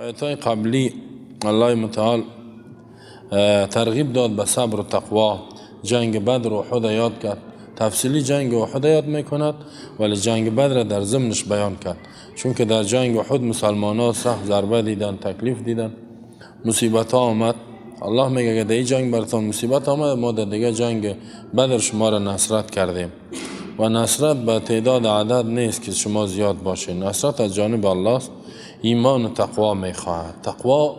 آیت قبلی الله متعال ترغیب داد به صبر و تقوا. جنگ بدر و احد یاد کرد، تفصیلی جنگ احد یاد میکند، ولی جنگ بدر در ضمنش بیان کرد، چون که در جنگ احد مسلمان ها سخت ضربه دیدن، تکلیف دیدن، مصیبت ها آمد. الله میگه که در این جنگ براتون مصیبت آمد، ما در دیگه جنگ بدر شما را نصرت کردیم. و نصرت به تعداد عدد نیست که شما زیاد باشین، نصرت از جانب الله است. ایمان و تقوا میخواهد، تقوا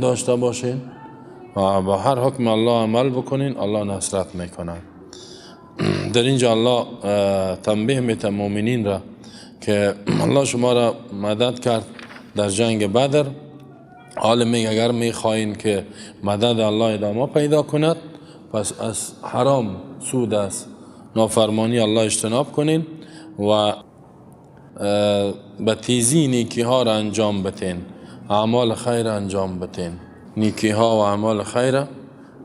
داشته باشین و با هر حکم الله عمل بکنین، الله نصرت میکند. در اینجا الله تنبیه میته مؤمنین را که الله شما را مدد کرد در جنگ بدر. حال میگه اگر میخواین که مدد الله ادامه پیدا کند، پس از حرام، سود است، نافرمانی الله اجتناب کنین و به تیزی نیکی ها را انجام بتین، اعمال خیر انجام بتین، نیکی ها و اعمال خیر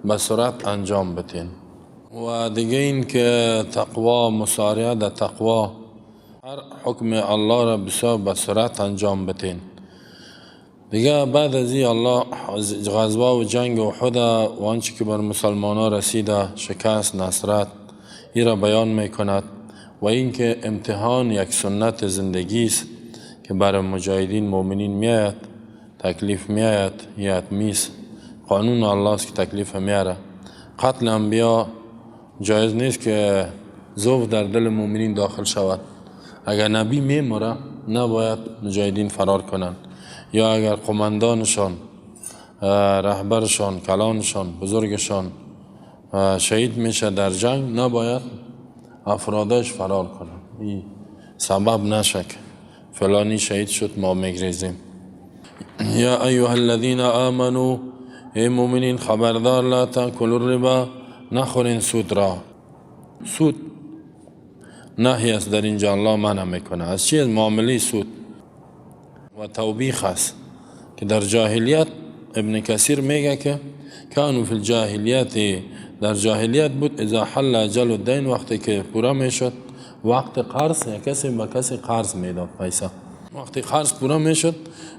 به سرعت انجام بتین. و دیگه این که تقوا، مسارعه در تقوا، هر حکم الله را بسیار به سرعت انجام بتین. دیگه بعد از این الله غزوه و جنگ احد و آنچه که بر مسلمان ها رسیده، شکست، نصرت، ای را بیان میکند و اینکه امتحان یک سنت زندگی است که برای مجاهدین مؤمنین میآید، تکلیف میآید، حتمی است، قانون الله است که تکلیف میاره. قتل انبیا جایز نیست که ضعف در دل مؤمنین داخل شود. اگر نبی میمره نباید مجاهدین فرار کنند، یا اگر قماندانشان، رهبرشان، کلانشان، بزرگشان شهید میشه در جنگ، نباید افرادش فرار کنند. این سبب نشه که فلانی شهید شد ما میگریزیم. یا ایها الذین آمنوا، ای مؤمنین خبردار، لا تاکلوا الربا، نخورین سود را. سود نهی است در اینجا، الله منع میکنه از چی؟ از معامله سود. و توبیخ است که در جاهلیت، ابن کثیر میگه که کانوا فی الجاهلیت، در جاهلیت بود، اذا حل اجل الدین، وقتی که پورا میشد وقت قرض، یا کسی به کسی قرض میداد پیسه، وقتی قرض پورا میشد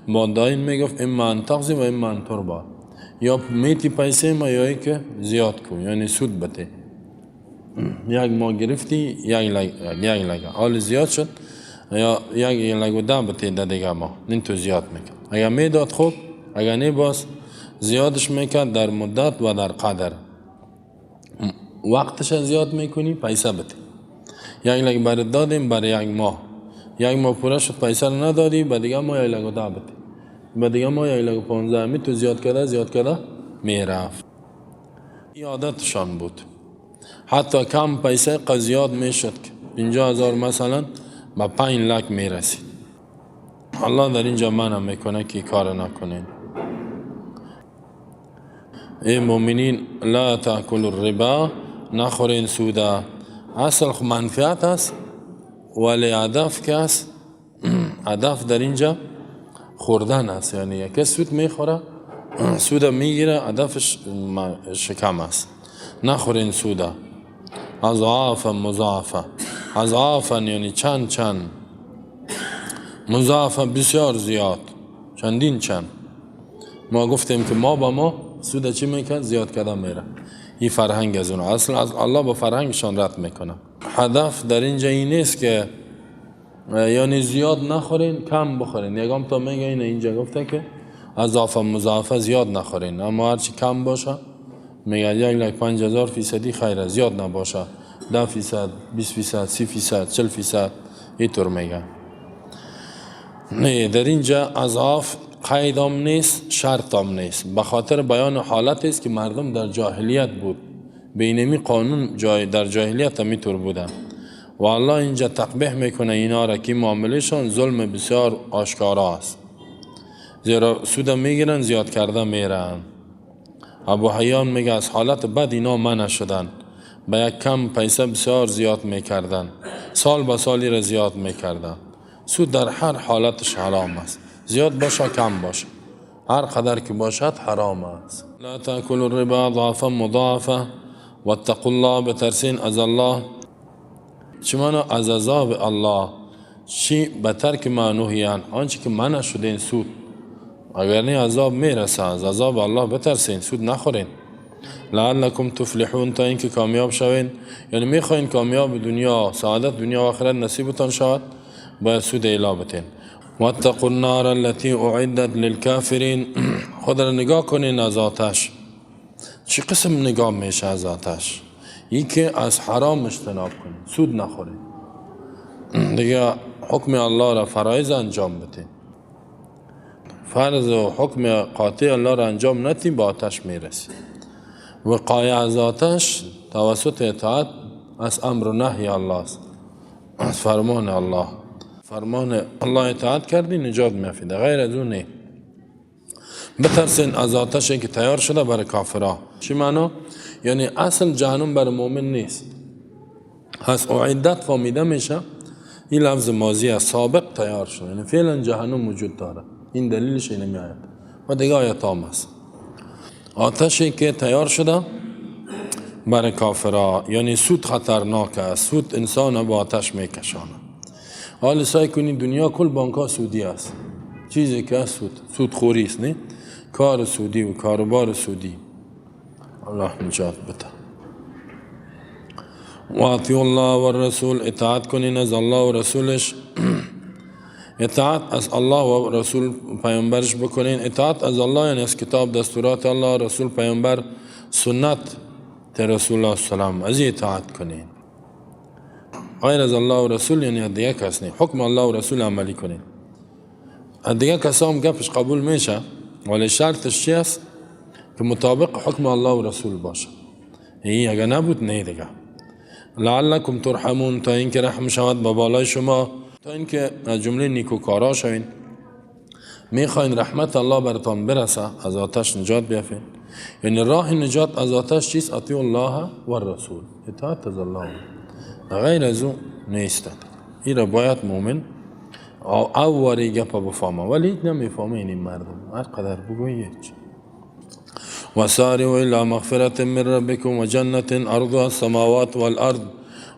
با داین میگفت اما ان تقضی و اما ان تربا، یا میتی پیسه ما یا که زیاد کو، یعنی سود بده. یک ماه گرفتی یک لگ، یک لگه، حال زیاد شد یا یک لگ و ده بده ده دیگه ماه، این تو زیاد میکرد. اگر میداد خوب، اگر نه باز زیادش میکرد در مدت و در قدر. وقتش زیاد میکنی پیسه بده. یک لگ برات دادیم برای یک ماه، یک ماه پوره شد پیسه رو ندادی، به دیگه ماه یک لگ و ده بده، به دیگه ماه یک لگ و 15، می تو زیاد کرده زیاد کرده میرفت. این عادتشان بود. حتی کم پیسه قضیات میشد که 50,000 مثلا به 5 لک میرسید. الله در اینجا منع میکنه که کار نکنین. ای مؤمنین، لا تاکلوا الربا، نخورین سودا. اصل خو منفعت است، ولی هدف که است، هدف در اینجا خوردن است، یعنی یک سود میخوره، سود میگیره، هدفش شکم است. نخورین سودا اضعافا مضاعفه. اضعافا یعنی چند چند، مضاعفه بسیار زیاد، چندین چند. ما گفتیم که ما با ما سود چی میکرد؟ زیاد کردن میره. این فرهنگ از اون اصل از الله با فرهنگشان رد میکنه. هدف در اینجا این نیست که یعنی زیاد نخورین، کم بخورین. یگام تا میگه این اینجا گفته که اضافه مضاعفه زیاد نخورین، اما هرچی کم باشه میگه 1,05,000 فیصدی خیره، زیاد نباشه، 10%، 20%، 30%، 40%، اینطور میگه. نه، در اینجا اضعاف قیدام نیست، شرطام نیست، به خاطر بیان حالت است که مردم در جاهلیت بود، بینمی قانون جای در جاهلیت هم اینطور بودن و الله اینجا تقبیح میکنه اینا را که معاملهشان ظلم بسیار آشکارا است، زیرا سود میگیرن زیاد کرده میرن. ابو حیان میگه از حالت بد اینا منع شدن، به یک کم پیسه بسیار زیاد میکردن، سال به سالی را زیاد میکردن. سود در هر حالتش حرام است، زیاد باشه کم باشه، هر قدر که باشد حرام است. لا تاکلوا الربا اضعافا مضاعفه واتقوا الله، بترسین از الله. چی معنا از عذاب الله؟ چی؟ به ترک ما نهی عنه، آنچه که منع شده این سود. اگر نه عذاب میرسه، از عذاب الله بترسین، سود نخورین. لعلکم تفلحون، تا اینکه کامیاب شوین. یعنی میخواین کامیاب دنیا، سعادت دنیا و آخرت نصیبتان شود، باید سود اعلا بتین. واتقوا النار التي اعدت للكافرین. خود را نگاه کنین از آتش، چه قسم نگاه میشه از آتش؟ این که از حرام اجتناب کنین، سود نخورین، دیگه حکم الله را فرایض انجام بتین، فرض و حکم قاطع الله را انجام نتین، با آتش میرسی. وقایه از آتش توسط اطاعت از امر و نهی الله است، از فرمان الله. فرمان الله اطاعت کردی نجات میافیده، غیر از اون نه. بترسین از آتشی که تیار شده برای کافرها. چی معنا؟ یعنی اصل جهنم برای مؤمن نیست. از اعدت فهمیده میشه، این لفظ ماضی است، سابق تیار شده، یعنی فعلا جهنم وجود داره. این دلیلش اینه میآید و دیگه آیات هم است. آتشی که تیار شده برای کافرها، یعنی سود خطرناک است، سود انسان با آتش میکشانه. حال سعی کنید دنیا کل بانک ها سودی است، چیزی که است سود، سودخوری است، نه کار سودی و کاروبار سودی. الله نجات بده. و اطیعوا الله و الرسول، اطاعت کنین از الله و رسولش. اطاعت از الله و رسول پیامبرش بکنین. اطاعت از الله یعنی از کتاب، دستورات الله، رسول پیامبر، سنت رسول الله سلام، از اطاعت کنین. غیر از الله و رسول یعنی دیگه کس نه، حکم الله و رسول عملی کنین. دیگه کسام گپش قبول میشه، ولی شرطش چی است؟ که مطابق حکم الله و رسول باشه. این اگه نبود نه دیگه. لعلکم ترحمون، تا اینکه رحم شود با بالای شما، تا اینکه از جمله نیکوکارا شوین. میخواین رحمت الله براتان برسه، از آتش نجات بیافین. یعنی راه نجات از آتش چیست؟ اطیعوا الله و الرسول، اطاعت از الله، غیر از او نیست. این را باید مؤمن اولی گپ بفهمه، ولی نمیفهمه این مردم هر قدر بگویی هیچ. وسارعوا الى مغفرة من ربكم وجنة عرضها السماوات والارض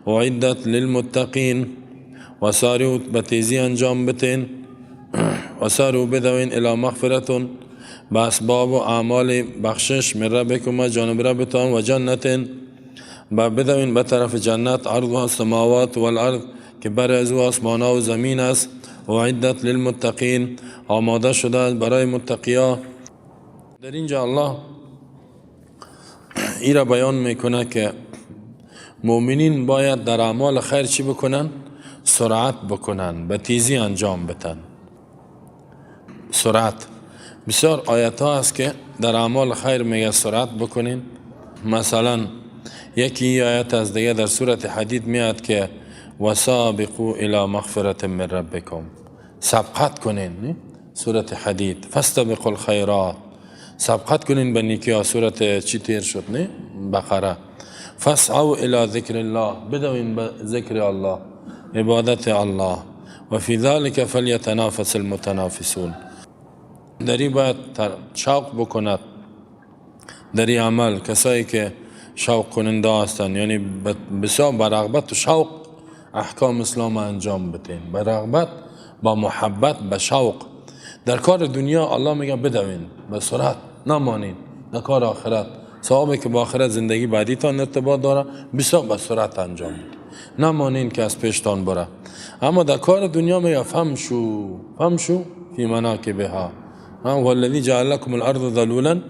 اعدت للمتقین. وسارعوا به تیزی انجام بتین، وسارعوا بدوین الى مغفرة، به اسباب و اعمال بخشش، من ربکم جانب ربتان، و جنت، بدوین به طرف جنت، عرضها السماوات والارض که بر از او آسمان و زمین است، اعدت للمتقین، آماده شده برای متقیا. در اینجا الله ای را بیان میکنه که مؤمنین باید در اعمال خیر چی بکنن؟ سرعت بکنن، به تیزی انجام بدن. سرعت، بسیار آیت ها هست که در اعمال خیر میگه سرعت بکنین. مثلا یکی آیت از دیگه در سورة حدید میاد که وسابقوا الی مغفرة من ربکم، سبقت کنین. سورة حدید، فاستبقوا الخیرات، سبقت کنین به نیکی ها. سورة چی تیر شد؟ نه بقره. فاسعوا الی ذکر الله، بدوین به ذکر الله، عبادت الله. و فی ذلک فلیتنافس المتنافسون. در این باید شوق بکند در این عمل کسایی که شوق کننده هستند، یعنی بسیار با رغبت و شوق احکام اسلام انجام بدین، با رغبت، با محبت، با شوق. در کار دنیا الله میگه بدوین به سرعت، نمانین. در کار آخرت، ثوابی که با آخرت زندگی بعدی تان ارتباط داره، بسیار به سرعت انجام بدین، نمانین که از پیشتان بره. اما در کار دنیا میگه فامشوا فامشوا فی مناکبها، هو الذی جعل لکم الارض ذلولا،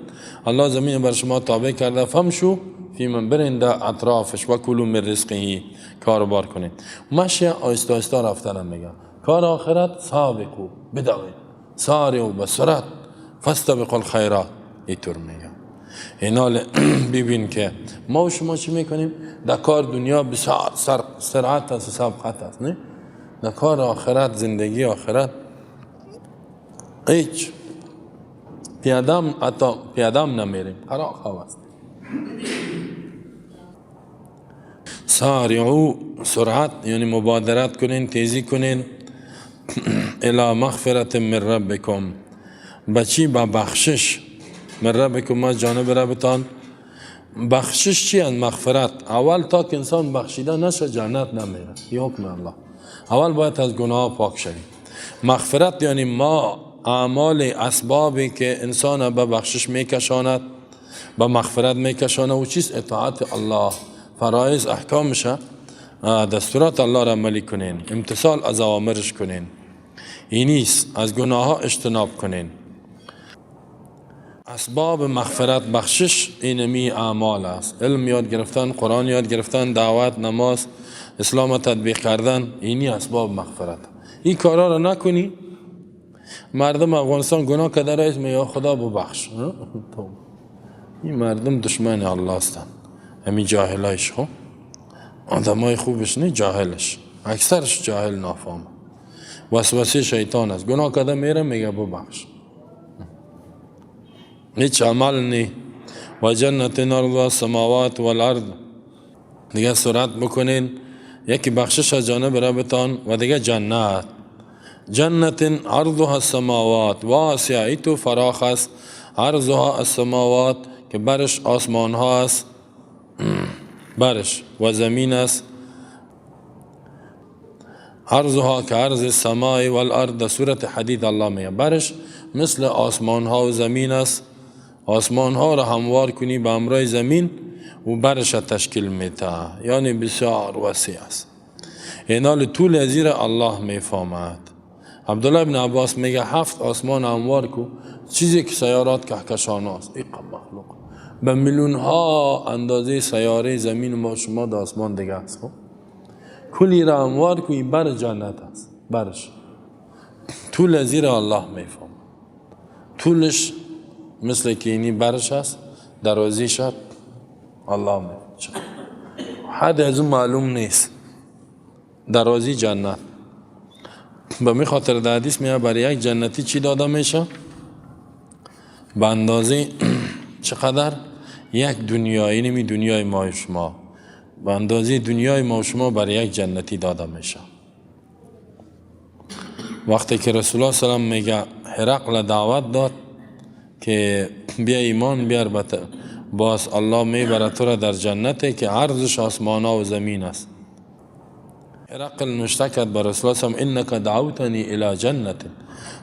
الله زمین بر شما تابع کرده، فامشوا فی من، برین در اطرافش، و کلوا من رزقه، کاروبار کنید. مشی آهسته آهسته رفتن میگه. کار آخرت سابقوا، بدوید، سارعوا به سرعت، فاستبقوا الخیرات، اینطور میگه. اینا ببین که ما و شما چی میکنیم؟ در کار دنیا بسیار سرعت است و سبقت است، نه؟ در کار آخرت، زندگی آخرت هیچ، پیادم حتی پیادم نمیریم، قرار خواه است. سارعوا، سرعت یعنی مبادرت کنین، تیزی کنین. الی مغفرة من ربکم، بچی؟ با بخشش. من ربکم، ما جانب ربتان. بخشش چی؟ مغفرت. اول تا که انسان بخشیده نشه جنت نمیره، این حکم الله. اول باید از گناه پاک شویم. مغفرت یعنی ما اعمال اسبابی که انسان به بخشش میکشاند، به مغفرت میکشاند، و چیز اطاعت الله، فرایض احکامش، دستورات الله را عملی کنین، امتثال از اوامرش کنین، اینیست از گناه ها اجتناب کنین. اسباب مغفرت بخشش اینمی اعمال است. علم یاد گرفتن، قرآن یاد گرفتن، دعوت، نماز، اسلام تطبیق کردن، اینی اسباب مغفرت. این کارا را نکنی، مردم افغانستان گناه کرده رئیس میگه خدا ببخش. این مردم دشمن الله هستند، همین جاهلایش. خب آدمای خوبش نه، جاهلش، اکثرش جاهل نافهم، وسوسه شیطان است. گناه کرده میره میگه ببخش، هیچ عمل نی. و جنت عرضها السماوات والارض. دیگه سرعت بکنین، یکی بخشش از جانب ربتان و دیگه جنت. جنت عرضها السماوات واسعه، ای تو فراخ است. عرضها السماوات که برش آسمان ها است، برش و زمین است. عرضها که عرض السماء والارض، در سورة حدید الله میگه برش مثل آسمان ها و زمین است. آسمان ها را هموار کنی به امرای زمین و برش تشکیل میده، یعنی بسیار وسیع است. اینال طول ازیر الله میفهمد. عبدالله بن عباس میگه 7 آسمان هموار کو، چیزی که سیارات کهکشان است، این مخلوق به میلیون ها اندازه سیاره زمین ما شما در آسمان دیگه است. خب کلی را هموار کو، این بر جنت است. برش طول ازیر الله میفهمد. طولش مثل که اینی برش است، درازی شد الله میفهمد، حد از اون معلوم نیست. درازی جنت به می خاطر در حدیث میاد برای یک جنتی چی داده میشه؟ به اندازه چقدر؟ یک دنیا، اینمی دنیای ما و شما، به اندازه دنیای ما و شما برای یک جنتی داده میشه. وقتی که رسول الله صلی الله علیه و سلم میگه هرقل دعوت داد که بیا ایمان بیار، باز الله میبره تو را در جنتی که عرضش آسمان و زمین است. هرقل نوشته کرد بر رسول الله صلی الله علیه و سلم انک دعوتنی الی جنت،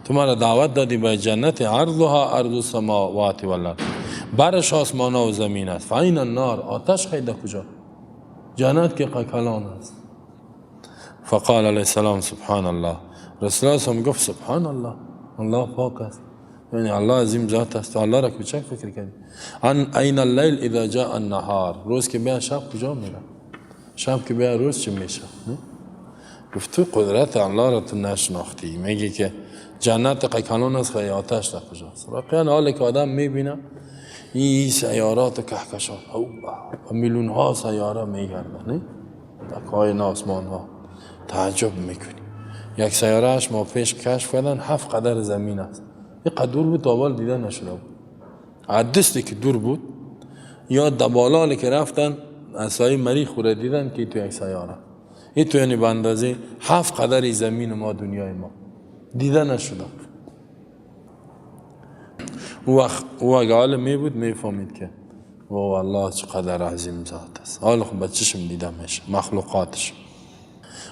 تو مرا دعوت دادی به جنت عرضها عرض السماوات والارض، برش آسمان و زمین است. فاین النار، آتش خیده کجا؟ جنت که کلان است. فقال علیه السلام سبحان الله. رسول الله صلی الله علیه و سلم گفت سبحان الله، الله پاک است، یعنی الله عظیم ذات است، الله را کوچک فکر کردی. ان این اللیل اذا جاء النهار، روز که بیا شب کجا میره؟ شب که بیا روز چی میشه؟ گفت تو قدرت الله را تو نشناختی، میگی که جنت کلان است، خیلی آتش در کجاست؟ واقعا حالی که آدم میبینه این سیارات و کهکشان و میلیون ها سیاره میگردن، نه؟ در کائن آسمان ها تعجب میکنی. یک سیاره اش ما پیش کشف کردن 7 قدر زمین است. این قدر دور بود تا اول دیده نشده بود، عدستی که دور بود یا دبالالی که رفتن اسای مریخ رو دیدن که تو یک سیاره، این تو یعنی به اندازه 7 قدر زمین ما دنیای ما دیده نشده. او اگه عالم می بود میفهمید که و الله چقدر عظیم ذات است. حالا خب به چشم دیده میشه مخلوقاتش.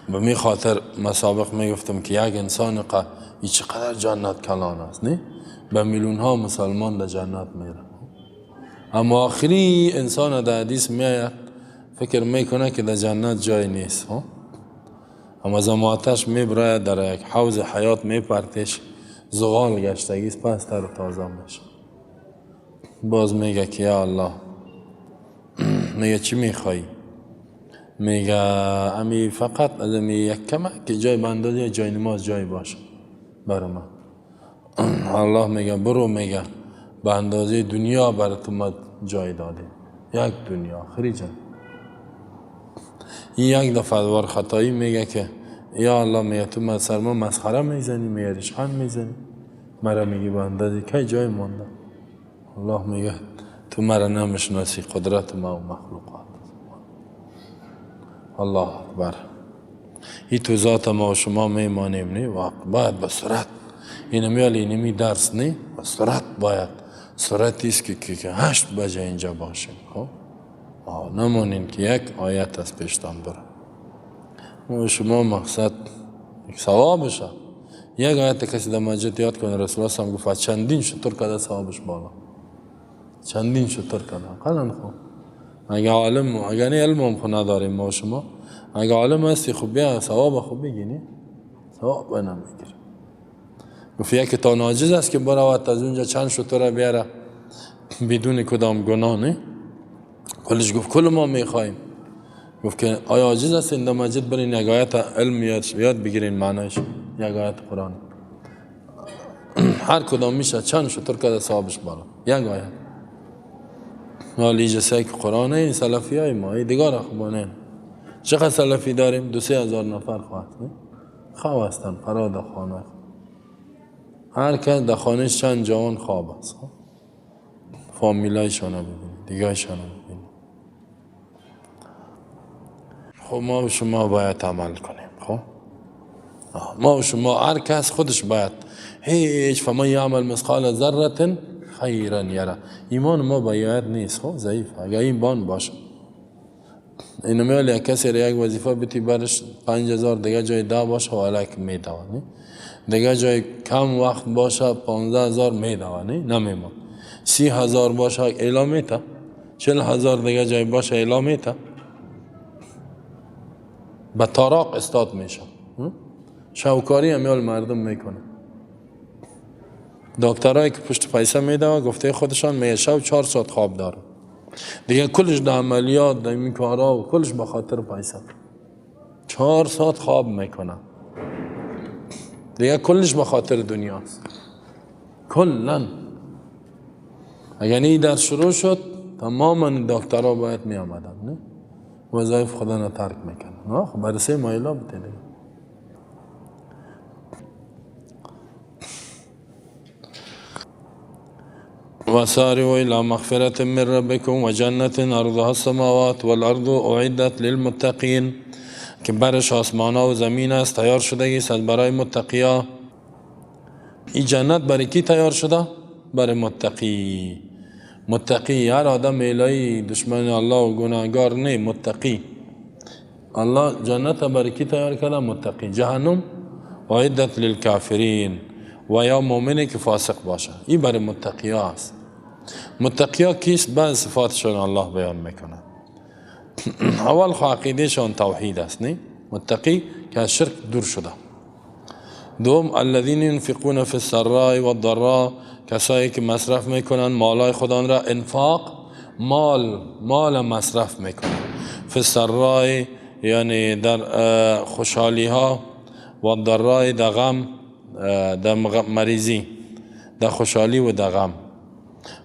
به می خاطر مسابق میگفتم که یک انسان ای چقدر جنت کلان است، نه؟ به میلیون ها مسلمان در جنت میره، اما آخری انسان در حدیث میآید فکر میکنه که در جنت جای نیست، ها؟ اما زماتش میبره در یک حوض حیات میپرتش، زغال گشتگی است، پس تر تازه میشه. باز میگه که یا الله، میگه چی میخوایی؟ میگه امی فقط از امی یک کمک که جای بندازی جای نماز جای باشه برای من. الله میگه برو، میگه به اندازه دنیا برای تو ما جای دادیم، یک دنیا خریجه. این یک دفعه دوار خطایی میگه که یا الله، میگه تو من سر ما مسخره میزنی، میگه ریشخند میزنی، مرا میگی به اندازه کی جای مانده؟ الله میگه تو مرا نمیشناسی، قدرت ما و مخلوقات. الله اکبر. این تو ذات ما و شما میمانیم، نه؟ و باید به سرعت اینو میالی، اینمی درس نه، به سرعت باید، سرعتی است که 8 بجه اینجا باشیم. خب نمانیم که یک آیت از پیشتان بره. ما شما مقصد یک ثوابشه، یک آیت کسی در مسجد یاد کنه، رسول الله هم گفت چندین شتر کده ثوابش بالا، چندین شتر کده. قلن خب اگه عالم، اگه نه علم هم خو نداریم ما شما، اگه عالم هستی خب بیا ثواب خوب بگیری، ثواب نمیگیری. گفت یکی تا ناجز است که برود از اونجا چند شتر بیاره بدون کدام گناه، نه؟ کلش گفت کل ما میخوایم. گفت که آیا عاجز است این در مسجد برین یک آیت علم یاد بگیرین معنایش، یک آیت قرآن هر کدام میشه چند شتر کده ثوابش بالا، یک آیت. حالی جسه که قرآن این سلفی های ما، این دیگار خوبانه. چقدر سلفی داریم؟ 2-3 هزار نفر خواهد خواه هستن فرا در خانه، هر کس در خانهش چند جوان خواب است، فامیلایشان رو ببینید، دیگرشان رو ببینید. خب ما و شما باید عمل کنیم. خب ما و شما هر کس خودش باید هیچ، فمن یعمل مثقال ذره خیرا یره. ایمان ما باید نیست، خب ضعیف. اگه ایمان باشه اینو میال یک کسی را یک وظیفه بتی برش 5000، دیگه جای 10 باشه و الک میدوانی، دیگه جای کم وقت باشه 15000 میدوانی، نمیمون. 30000 باشه اعلام میتا، 40000 دیگه جای باشه اعلام میتا، به تاراق استاد میشه. شاوکاری امیال مردم میکنه. دکترایی که پشت پیسه میده گفته خودشان میگه شب 4 ساعت خواب داره، دیگه کلش در عملیات در این کارا و کلش به خاطر پیسه 4 ساعت خواب میکنه، دیگه کلش به خاطر دنیاست کلا. اگر این در شروع شد تماما دکترها باید می آمدن، نه وظایف خدا را ترک میکنن. خب برای 3 مایلا بوده دیگه. وسارعوا إلى مغفرة من ربكم وجنة عرضها السماوات والأرض أعدت للمتقین، که برش آسمان ها و زمین است، تیار شده است برای متقیا. این جنت برای کی تیار شده؟ برای متقی. متقی هر آدم الهی دشمن الله و گناهگار نه، متقی. الله جنت برای کی تیار کرده؟ متقی. جهنم اعدت للکافرین، و یا مؤمنی که فاسق باشه. این برای متقی ها است. متقی ها کیست؟ بعض صفاتشان الله بیان میکنه. اول خو عقیدهشان توحید است، نه؟ متقی که از شرک دور شده. دوم الذین ينفقون فی السراء والضراء، کسایی که مصرف میکنن مالای خودان را، انفاق مال مصرف میکنن، فی السراء یعنی در خوشحالی ها، و الضراء در غم، در مریضی، در خوشحالی و در غم.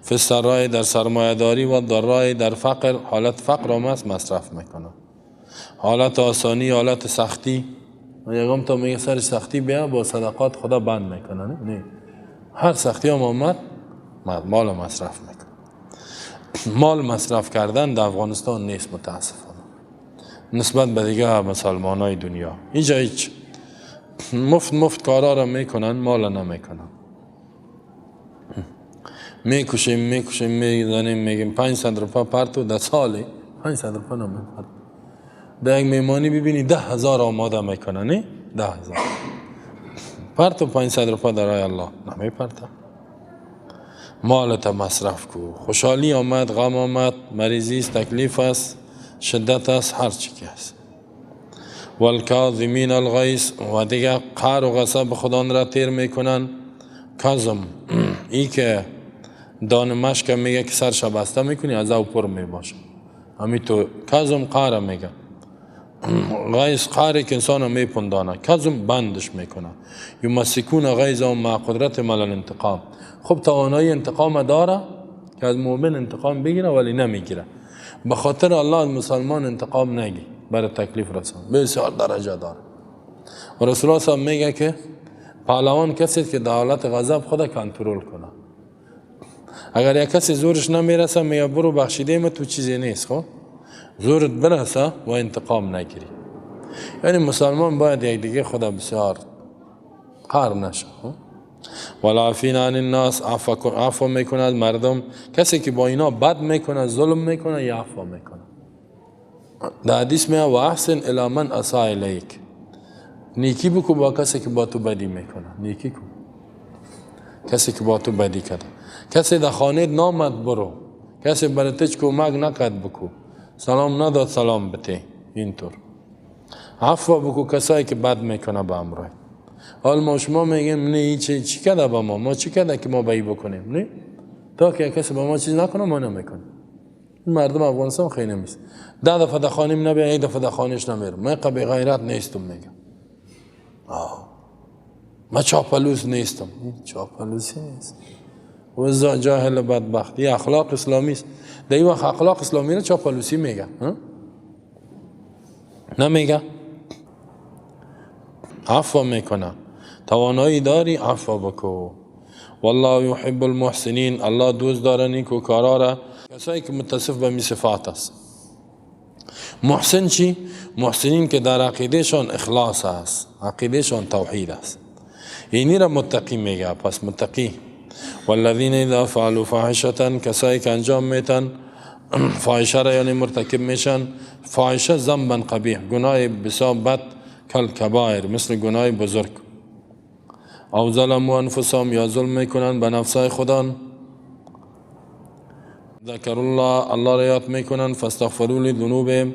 فی السراء در سرمایه‌داری و الضراء در فقر، حالت فقر هم مصرف میکنه. حالت آسانی، حالت سختی، یکم تا میگه سر سختی بیا با صدقات خدا بند میکنه، نه هر سختی هم آمد مال مصرف میکنه. مال مصرف کردن در افغانستان نیست متاسفانه نسبت به دیگه مسلمان های دنیا. اینجا هیچ مفت کارا را میکنن، مال نمیکنن. میکشیم میزنیم، میگیم 500 روپا پرتو در سالی 500 روپا نمیپرت. در یک میمانی ببینی 10000 آماده میکنن، نه 10000 پرتو 500 روپا در راه الله نمیپرتم. مالت مصرف کو، خوشحالی آمد، غم آمد، مریضی است، تکلیف است، شدت است، هر چی که است. والکاظمین الغیظ، و دیگه قهر و غضب خدا را تیر میکنن. کاظم ای که دان مشک میگه که سرش بسته میکنی از او پر میباشه، همین تو کاظم قهر میگه. غیظ قهری که انسان میپندانه، کاظم بندش میکنه. یمسکون غیظهم مع قدرت علی الانتقام. خب توانایی انتقام داره که از مؤمن انتقام بگیره ولی نمیگیره. به خاطر الله از مسلمان انتقام نگی برای تکلیف رسان، بسیار درجه داره. و رسول الله صلی میگه که پهلوان کسی که در حالت غضب خود کنترل کنه. اگر یک کسی زورش نمیرسه میگه برو بخشیده تو چیزی نیست، خب زورت برسه و انتقام نگیری. یعنی مسلمان باید یک دیگه خدا بسیار قهر نشه. والعافین عن الناس، عفو میکند مردم. کسی که با اینا بد میکنه، ظلم میکنه، یا عفو میکنه. در حدیث میاد و احسن الی من اساء الیک، نیکی بکو با کسی که با تو بدی میکنه. نیکی کن کسی که با تو بدی کرده. کسی در خانه نامد برو، کسی برای تو کمک نکرد بکو، سلام نداد سلام بده. اینطور عفو بکو کسایی که بد میکنه به امرای. حال ما شما میگیم نه چی کرده با ما، ما چی کرده که ما بایی بکنیم؟ نه تا که کسی با ما چیز نکنه ما نمیکنیم. این مردم افغانستان خیلی نیست. 10 دفعه در خانیم نبیا، 1 دفعه در خانهش نمیرم. من قبی غیرت نیستم میگم. من چاپلوس نیستم. این چاپلوسی نیست. و جاهل بدبخت. این اخلاق اسلامی است. در این وقت اخلاق اسلامی را چاپلوسی میگه. نمیگه. عفو میکنه. توانایی داری عفو بکو. والله یحب المحسنین. الله دوست داره نیکوکارا را، کسایی که متصف به می صفات است. محسن چی؟ محسنین که در عقیدهشان اخلاص است، عقیدهشان توحید است. اینی را متقی میگه. پس متقی والذین اذا فعلوا فاحشه، کسایی که انجام میتن فاحشه را، یعنی مرتکب میشن. فاحشه ذنبا قبیح، گناه بسیار بد، کل کبائر، مثل گناه بزرگ. او ظلموا انفسهم، یا ظلم میکنن به نفسای خودان. ذکر الله، الله را یاد میکنن. فاستغفروا لذنوبهم،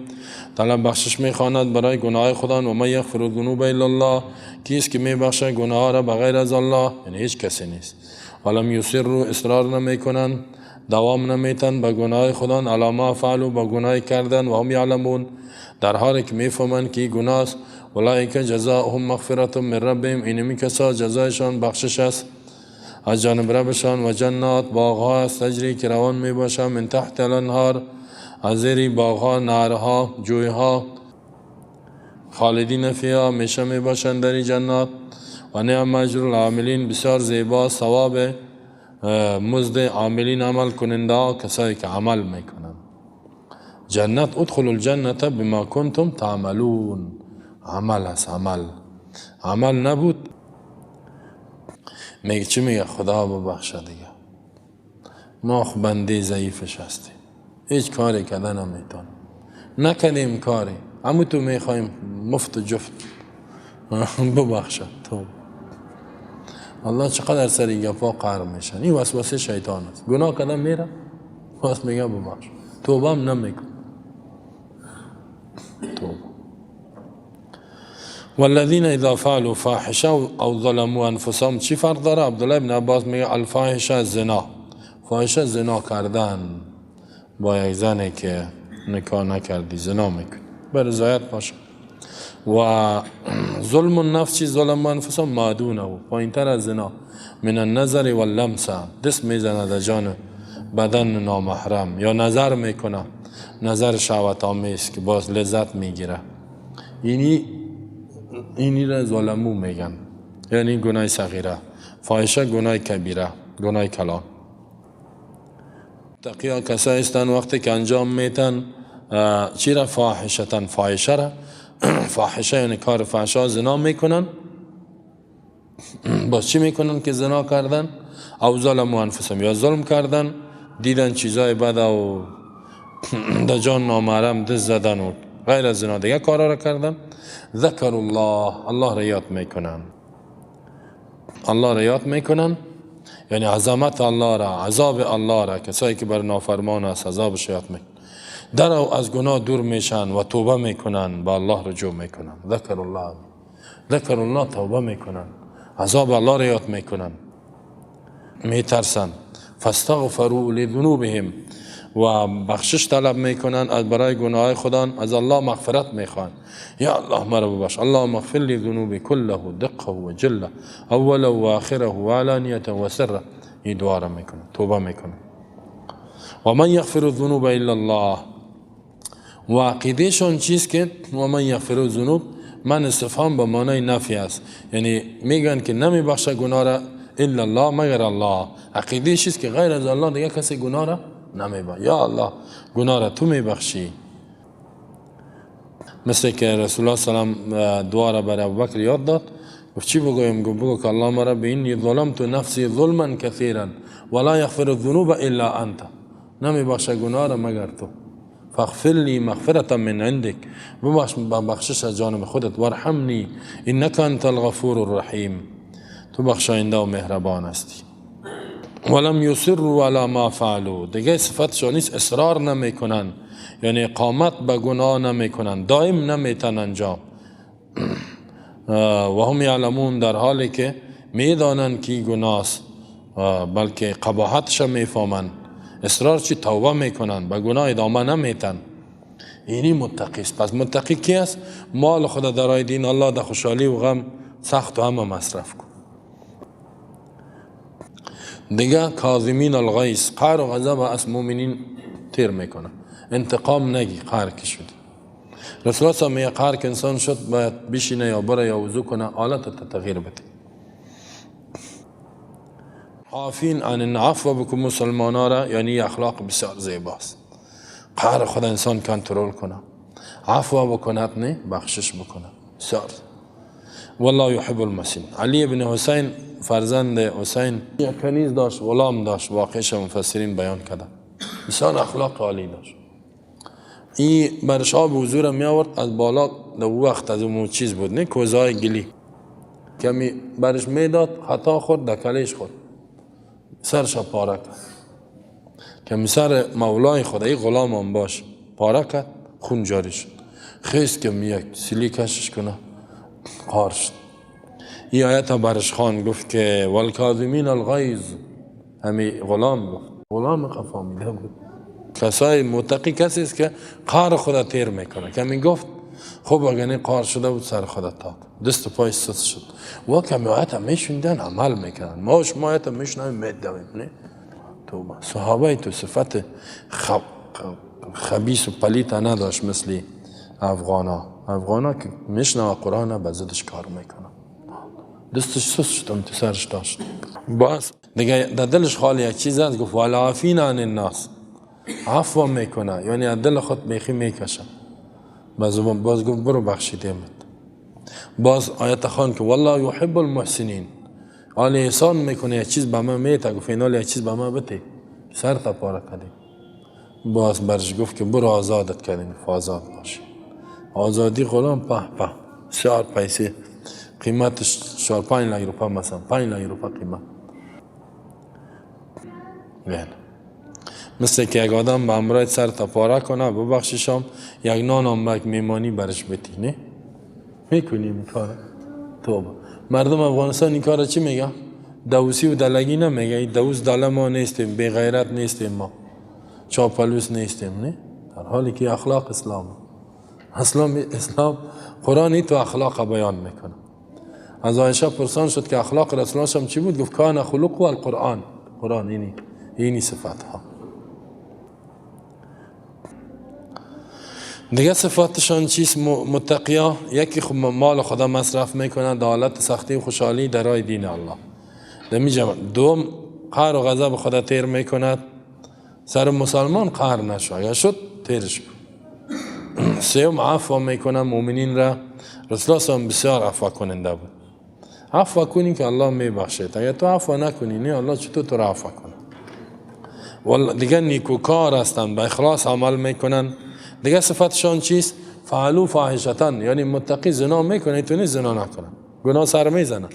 طلب بخشش میخواند برای گناه خودان. و من یغفر الذنوب الا الله، کیست که میبخشه گناه را بغیر از الله؟ یعنی هیچ کسی نیست. ولم یصروا، اصرار نمیکنن، دوام نمیتن به گناه خودان. علی ما فعلوا، به گناه کردن. و هم یعلمون، در حالی که میفهمند که گناه است. اولئک جزاؤهم مغفرة من ربهم، اینمی کسا جزایشان بخشش است از جانب ربشان. و جنات، باغها است، تجری که روان می باشند، من تحت الانهار، از زیر باغها، نهرها، جویها. خالدین فیها، همیشه می باشند در جنات. و نعم اجر العاملین، بسیار زیبا ثواب مزد عاملین، عمل کننده ها، کسایی که عمل میکنند. جنت، ادخلوا الجنة بما کنتم تعملون. عمل است، عمل. عمل نبود میگه چی؟ میگه خدا ببخشه دیگه، ما خو بنده ضعیفش هستیم، هیچ کاری کرده نمیتونیم، نکردیم کاری، اما تو میخوایم مفت و جفت ببخشه تو. الله چقدر سر این گپا قهر میشن. این وسوسه شیطان است. گناه کردن میره باز میگه ببخش، توبه هم نمیکن. توبه. والذین اذا فعلوا فاحشه او ظلموا انفسهم، چی فرق داره؟ عبدالله بن عباس میگه الفاحشه زنا، فاحشه زنا کردن با یک زنی که نکاح نکردی، زنا میکنی، به رضایت باشه. و ظلم النفس چی؟ ظلم انفسهم ما دونه، پایینتر از زنا، من النظر واللمسه، دست میزنه در جان بدن نامحرم، یا نظر میکنه، نظر شهوت آمیز که باز لذت میگیره. اینی را ظلمو میگن، یعنی گناه صغیره. فاحشه گناه کبیره، گناه کلان. تقیا کسایی هستند وقتی که انجام میتن چی را؟ فاحشتن، فاحشه را. فاحشه یعنی کار فحشا، زنا میکنن. باز چی میکنن که زنا کردن؟ او ظلموا انفسهم، یا ظلم کردن، دیدن چیزای بد و در جان نامحرم دست زدن و غیر از زنا دیگه کارا را کردن. ذکر الله، الله را یاد میکنن. الله را یاد میکنن یعنی عظمت الله را، عذاب الله را، کسایی که بر نافرمان است عذابش یاد میکنن، در او از گناه دور میشن و توبه میکنن، به الله رجوع میکنن. ذکر الله، ذکر الله، توبه میکنن، عذاب الله را یاد میکنن، میترسن. فاستغفروا لذنوبهم، و بخشش طلب میکنن از برای گناه خودان، از الله مغفرت میخوان. یا الله مرا ببخش، اللهم اغفر لي ذنوبي كله دقه و جله اوله و آخره و علانیته و سره. این دعا را میکنن، توبه میکنن. و من یغفر الذنوب الا الله، و عقیدهشان چیست که و من یغفر الذنوب، من استفهام به معنای نفی است، یعنی میگن که نمیبخشه گناه را الا الله، مگر الله. عقیده چیست که غیر از الله دیگه کسی گناه را نمیبخشه. یا الله گناه را تو میبخشی. مثل که رسول الله صلی الله علیه و سلم دعا را برای ابوبکر یاد داد، گفت چی بگویم؟ گفت بگو که اللهم رب انی ظلمت نفسی ظلما کثیرا ولا یغفر الذنوب الا انت، نمیبخشه گناه را مگر تو. فاغفر لی مغفرة من عندك، ببخشش از جانب خودت، وارحمنی انک انت الغفور الرحیم، تو بخشاینده و مهربان هستی. ولم یصروا علی ما فعلوا، دیگه صفتشان نیست، اصرار نمیکنن، یعنی اقامت به گناه نمیکنن، دائم نمیتن انجام. و هم یعلمون، در حالی که میدانند که گناه است، بلکه قباحتش میفهمند. اصرار چی؟ توبه میکنن، به گناه ادامه نمیتن. اینی متقی است. پس متقی کی است؟ مال خود در راه دین الله در خوشحالی و غم سخت و همه مصرف کن. دیگه کاظمین الغیظ، قهر و غضب از مؤمنین تیر میکنه، انتقام نگی قهر که شدی. رسول الله میگه قهر که انسان شد باید بشینه یا بره یا وضو کنه، حالت تغییر بده. عافین عن عفو بکن مسلمانا را، یعنی اخلاق بسیار زیباست. قهر خود انسان کنترل کنه، عفو بکند، نه بخشش بکنه، بسیار. والله یحب المحسنین. علی بن حسین فرزند حسین یک کنیز داشت، غلام داشت، واقعش مفسرین بیان کرده. بسیار اخلاق عالی داشت. این برش آب حضور می آورد از بالا، در وقت از اون چیز بود نه کوزای گلی، کمی برش میداد، خطا خورد، دکلش خورد، سرش پاره کرد. کمی سر مولای خود ای غلام هم باش پاره کرد، خون جاری شد. خیست که یک سیلی کشش کنه، قار شد. این آیت برش خان گفت که والکاظمین الغیظ، همی غلام گفت، غلام قفامیده بود. کسای متقی کسی است که قار خود تیر میکنه. کمی گفت خب اگر قار شده بود سر خود داد، دست و پای سست شد. و کمی آیت میشوندن عمل میکنن. ما شما آیت میشنویم میدویم نه توبه. صحابه تو صفت خبیث و پلیت نداشت مثل افغانا. افغانا که میشنوه قرآن به ضدش کار میکنه، دستش سست شد، تو سرش داشت. باز دیگه در دلش خالی یک چیز است، گفت والعافین عن الناس، عفو میکنه، یعنی از دل خود میخی میکشه. باز گفت برو بخشیدیمت. باز آیت خان که والله یحب المحسنین، آل احسان میکنه، یک چیز به من میته، گفت اینال یک چیز به من بده، سر تا پاره کردیم. باز برش گفت که برو آزادت کردیم، آزاد باشی. آزادی غلام په په 4 پیسه قیمتش 4-5 لک روپه، مثلا 5 لک روپه قیمت. بله مثل که یک آدم به امرای سر تا پاره کنه، ببخششم یک نان هم یک میمانی برش بتی، نه میکنیم این کار. توبه. مردم افغانستان این کار چی میگه؟ دوسی و دلگی نمیگه، این دوس دله ما نیستیم، بی غیرت نیستیم، ما چاپلوس نیستیم، نه؟ در حالی که اخلاق اسلام، اسلام قرآن تو اخلاق بیان میکنه. از عایشه پرسان شد که اخلاق رسول الله چی بود؟ گفت کان خلق و القرآن. قرآن اینی صفات ها. دیگه صفاتشان چیست متقیا؟ یکی خب مال خدا مصرف میکنن در حالت سختی و خوشحالی در راه دین الله. دوم قهر و غضب خدا تیر میکند، سر مسلمان قهر نشو، اگر شد تیرش کن. سوم عفو میکنه مؤمنین را. رسول الله بسیار عفو کننده بود. عفو کنی که الله میبخشید، اگر تو عفو نکنی نه الله چطور تو را عفو کنه. والله دیگه نیکوکار هستند، به اخلاص عمل میکنن. دیگه صفتشان چیست؟ فعلوا فاحشتن، یعنی متقی زنا میکنه، تو نیست زنا نکنه، گناه سر میزنه،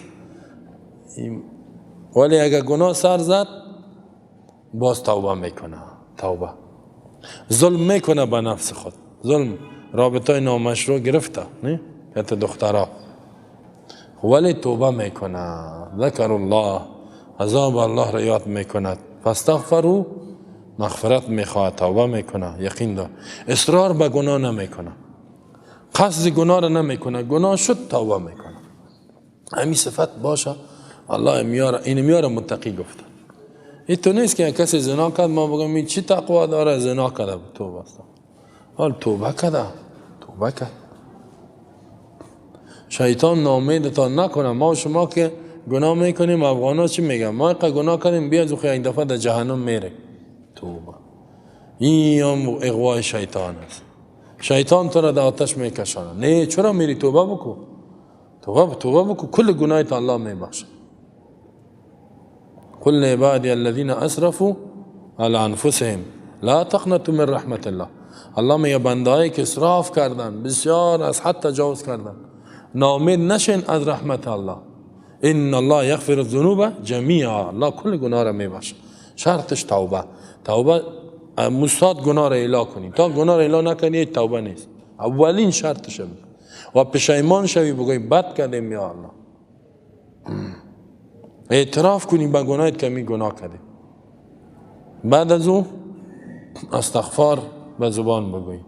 ولی اگر گناه سر زد باز توبه میکنه. توبه ظلم میکنه به نفس خود، ظلم رابطه نامشروع گرفته نه حتی دخترها، ولی توبه میکنه. ذکر الله، عذاب الله را یاد میکند، فاستغفروا، مغفرت میخواد، توبه میکنه، یقین دار، اصرار به گناه نمیکنه، قصد گناه را نمیکنه، گناه شد توبه میکنه. همین صفت باشه الله میاره، این میاره متقی گفته. این تو نیست که کسی زنا کرد ما بگم این چی تقوا داره، زنا کرده، توبه است. حال توبه کرده، توبه کرد. شیطان ناامیدتان نکنه. ما و شما که گناه میکنیم، افغانا چی میگن؟ ما اینقدر گناه کردیم، بیا از یک دفعه در جهنم میره. توبه. این هم اغوای شیطان است. شیطان تو را در آتش میکشانه. نه چرا میری؟ توبه بکو، توبه بکو، کل گناهت الله میبخشه. قل لعبادي الذين اسرفوا على انفسهم لا تقنطوا من رحمة الله. الله میگه بندهایی که اسراف کردن، بسیار از حد تجاوز کردن، ناامید نشین از رحمت الله. ان الله یغفر الذنوب جمیعا، الله کل گناه را میبخشه. شرطش توبه. توبه مستاد گناه را اعلا کنی، تا گناه را اعلا نکنی توبه نیست. اولین شرطش و پشیمان شوی، بگوی بد کردیم یا الله، اعتراف کنی به گناهت که می گناه کردیم. بعد از او استغفار به زبان بگویی،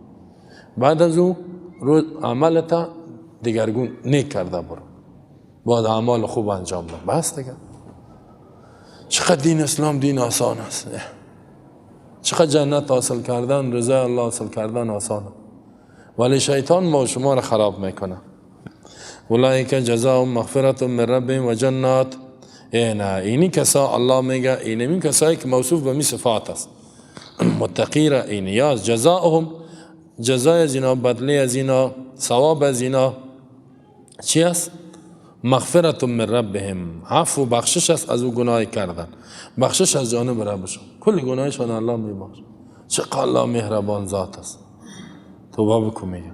بعد از او روز عملت دیگرگون نیک کرده برو، باید اعمال خوب انجام بده. بس دیگه. چقدر دین اسلام دین آسان است، چقدر جنت حاصل کردن، رضای الله حاصل کردن آسانه، ولی شیطان ما شما را خراب میکنه. اولئک جزاهم مغفرة من ربهم و جنات. نه اینی کسا الله میگه اینمی کسایی که موصوف به می صفات است، متقی را این یاز جزاهم، جزای از اینا، بدله از اینا، ثواب از اینا چی است؟ مغفرة من ربهم، عفو و بخشش است از او گناه کردن، بخشش از جانب ربشون، کل گناهشان الله میبخشه. چقدر الله مهربان ذات است. توبه بکن میگه.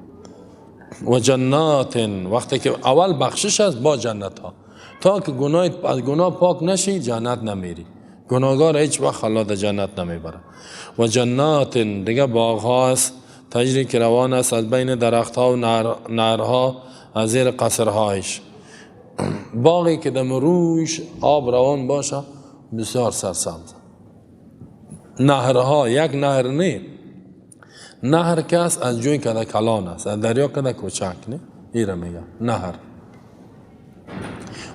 و جنات، وقتی که اول بخشش است با جنت ها، تا که گناه از گناه پاک نشی جنت نمیری، گناهگار هیچ وقت الله در جنت نمیبره. و جنات، دیگه باغ ها است، تجری که روان است از بین درخت ها و نهرها، از زیر قصرهایش. باغی که دم رویش آب روان باشه بسیار سرسبز. نهرها، یک نهر نه، نهر که است از جوی کده کلان است، از دریا کده کوچک نه، ایره میگه نهر.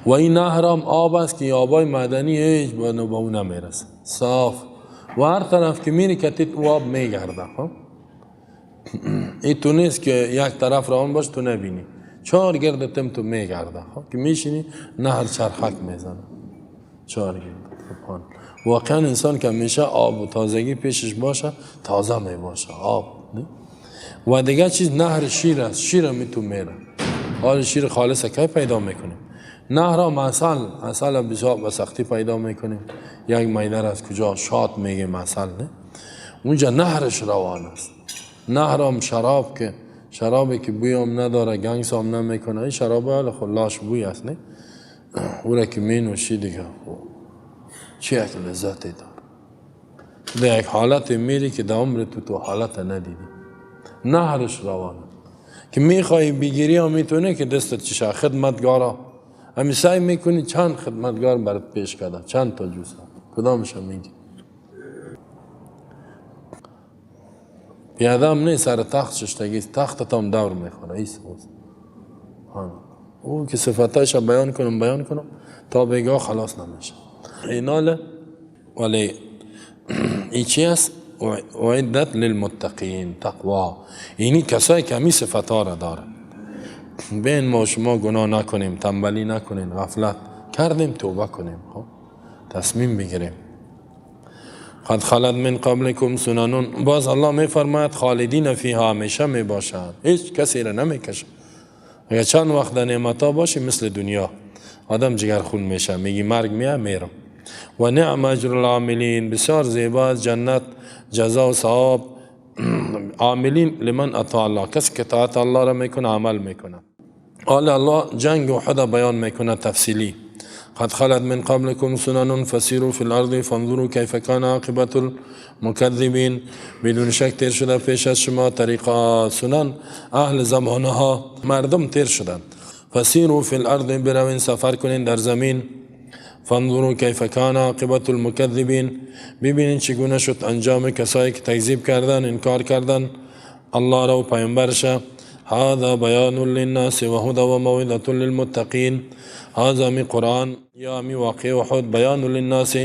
و این نهر هم آب است که آبای معدنی هیچ به او نمیرسه، صاف. و هر طرف که میری کتیت او آب میگرده. خب این تو نیست که یک طرف روان باش تو نبینی، چهار گرد تم تو میگرده. خب که میشینی نهر چرخک میزنه، چهار گرد. سبحان. واقعا انسان که همیشه آب و تازگی پیشش باشه تازه میباشه آب نه؟ و دیگه چیز نهر شیر است، شیر هم تو میره. حال شیر خالص کی پیدا میکنیم؟ نهر هم عسل، عسل بسیار به سختی پیدا میکنیم. یک میدر از کجا شاد میگیم عسل نه؟ اونجا نهرش روان است. نهر هم شراب که شرابی که بوی هم نداره، گنگس هم نمیکنه، این شراب حال خلاش بوی است نه؟ او را که می نوشی دیگه چه یک لذتی داره. در یک حالت میری که در عمر تو تو حالت ندیدی. نهرش روانه که میخوای بگیری هم میتونه که دستت چشه. خدمتگارا همی سعی میکنی چند خدمتگار برات پیش کرده، چند تا جوسه، کدامش هم میگی؟ پیاده هم نه، سر تخت ششتگی، تختت هم دور میخوره. ایست او که صفتایش بیان کنم بیان کنم تا بگاه خلاص نمیشه. ایناله ولی این چی است؟ اعدت للمتقین، تقوا. اینی کسایی که همی صفتها را داره. بین ما شما گناه نکنیم، تنبلی نکنیم، غفلت کردیم توبه کنیم، خب تصمیم بگیریم. قد خلت من قبلکم سنن، باز الله میفرماید خالدین فیها، همیشه میباشند، هیچ کسی را نمیکشه. اگر چند وقت در نعمتها باشی مثل دنیا آدم جگر خون میشه، میگی مرگ میه میرم. و نعم اجر العاملین، بسیار زیبا است جنت، جزا و ثواب عاملین لمن اطاع الله، کسی که اطاعت الله را میکنه عمل میکنه. حال الله جنگ احد بیان میکنه تفصیلی. قد خلت من قبلكم سنن فسیروا فی الارض فانظروا کیف کان عاقبة المکذبین. بدون شک تیر شده پیش از شما طریقه سنن اهل زمانه ها، مردم تیر شدند. فسیروا فی الارض، بروین سفر کنین در زمین. فانظروا کیف کان عاقبة المکذبین، ببینین چگونه شد انجام کسایی که تکذیب کردن، انکار کردن الله را و پیامبرش. هذا بیان للناس و هدى و موعظة للمتقین. هذا می قرآن یا می واقع احد بیان للناس،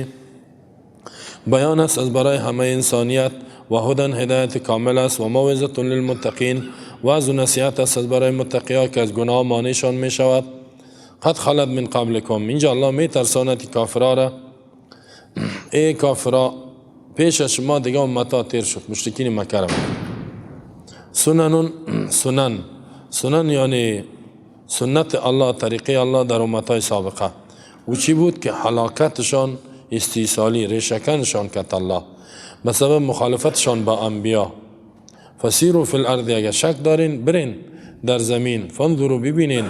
بیان است از برای همه انسانیت، و هدى هدایت کامل است، و موعظة للمتقین، وعظ و نصیحت است از برای متقیا که از گناه مانعشان می شود. قد خلت من قبلکم، اینجا الله می ترساند کافرا را. ای کافرا پیش از شما دیگه امتا تیر شد، مشرکین مکه را. سنن، سنن، سنن یعنی سنت الله، طریقه الله در امتای سابقه. او چی بود که هلاکتشان استیصالی، ریشه‌کنشان کرد الله به سبب مخالفتشان با انبیا. فسیروا فی الارض، اگر شک دارین برین در زمین، فانظروا ببینین،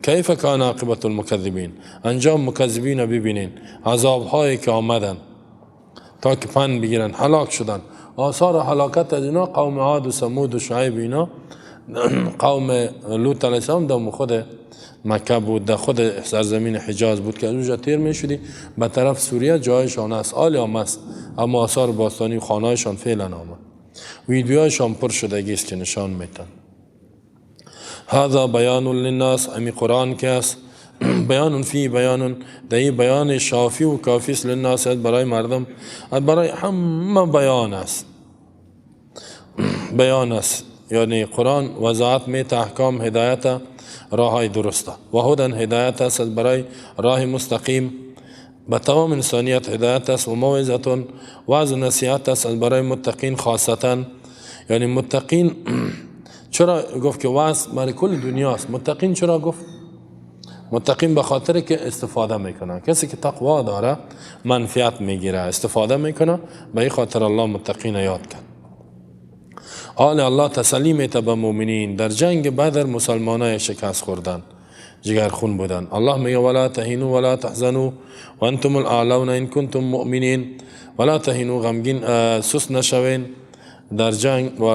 کیف کان عاقبت المکذبین، انجام مکذبین ببینین، عذاب هایی که آمدن تا که پند بگیرن، هلاک شدن. آثار هلاکت از اینا قوم عاد و ثمود و شعیب، اینا قوم لوط علیه السلام در خود مکه بود، در خود سرزمین حجاز بود که از اونجا تیر میشدی به طرف سوریه، جایشان است، آلی هم است، اما آثار باستانی خانهایشان فعلا آمد. ویدیوهایشان پر شدگی است که نشان میتن. هذا بیان للناس، امی قرآن که است بیان فی بیان، در این بیان شافی و کافی است، للناس برای مردم، برای همه بیان است، بیان است. یعنی قرآن وضاحت میته، احکام، هدایت، راه های درسته، و هدن هدایت است برای راه مستقیم به تمام انسانیت هدایت است، و موعظتون وعظ و نصیحت است برای متقین خاصتا. یعنی متقین چرا گفت که وعظ برای کل دنیاست؟ متقین چرا گفت؟ متقین به خاطر که استفاده میکنه، کسی که تقوا داره منفعت میگیره، استفاده میکنه، به این خاطر الله متقین یاد کرد. آل الله تسلی میته به مؤمنین. در جنگ بدر مسلمانای شکست خوردن، جگر خون بودن. الله میگه ولا تهینوا ولا تحزنوا وانتم الاعلون ان کنتم مؤمنین. ولا تهینوا، غمگین سست نشوین در جنگ، و